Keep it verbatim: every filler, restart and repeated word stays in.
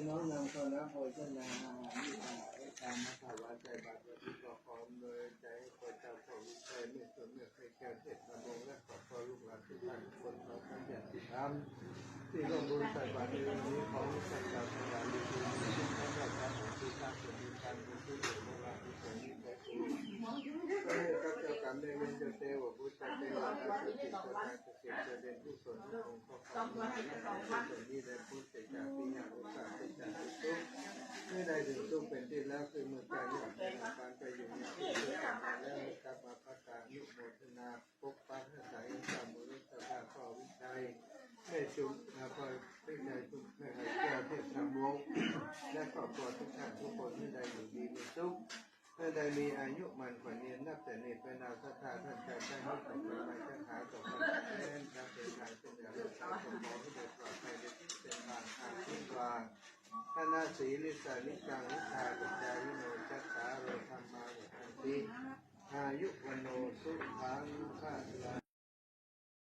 น้อมนำข้าวน้ำโภชนาอาหารที่ถวายไว้ตามมาถวายใส่บาตรวันนี้ ก็ขออำนวยใจให้ข้าพเจ้าพ่อวิชัย แม่ชม แม่ไพแก้ว เทพธรรมวงศ์ และครอบครัวลูกหลานทุกท่านทุกคน ขอทั้งญาติธรรมที่ร่วมบุญใส่บาตรในวันนี้ ขอให้ข้าพเจ้าทั้งหลายมีบุญที่ท่านได้ทำบุญที่สร้างสมบูรณ์การบุญที่หลวงพ่อพระที่สงฆ์นี้ไปสู่ ขอให้ข้าพเจ้ากรรมในเวรเจ้าเตวะบุตรเตวะอาสาสิทธิ์เจ้าทาง เสด็จผู้สนองค์พระคำมาในส่วนนี้ได้พ้นจากที่ยากลำบากที่จากทุกข์ เมื่อได้ถึงสุขเป็นที่แล้ว คือเมืองกาญจนคร ไปอยู่ในที่สุขสบายแล้ว กลับมาพัฒนานุโมทนาปกปักรักษาเอง ตามบุญรักษาพ่อวิชัย แม่ชุม อ่า พ่อวิชัยชุม แม่ไพแก้ว เทพธรรมวงศ์ และครอบครัวทุกท่านทุกคน ให้ได้อยู่ดีมีสุข เมื่อได้มีอายุมั่นขวัญยืน นับแต่นี้ไปหน้า ศรัทธาท่านชาวไทย มิตรสหาย จะหาสมบัติแทน การเดินทางเส้นทางลูกสาว ขอให้ได้ปลอดภัยในทุกเส้นทาง ทางที่วาง ธนสีลิสานิจัง วุฒาปัจจายิโน จัตตาโร ธัมมา วัฒนติ อายุ วัณโณ สุขัง พลัง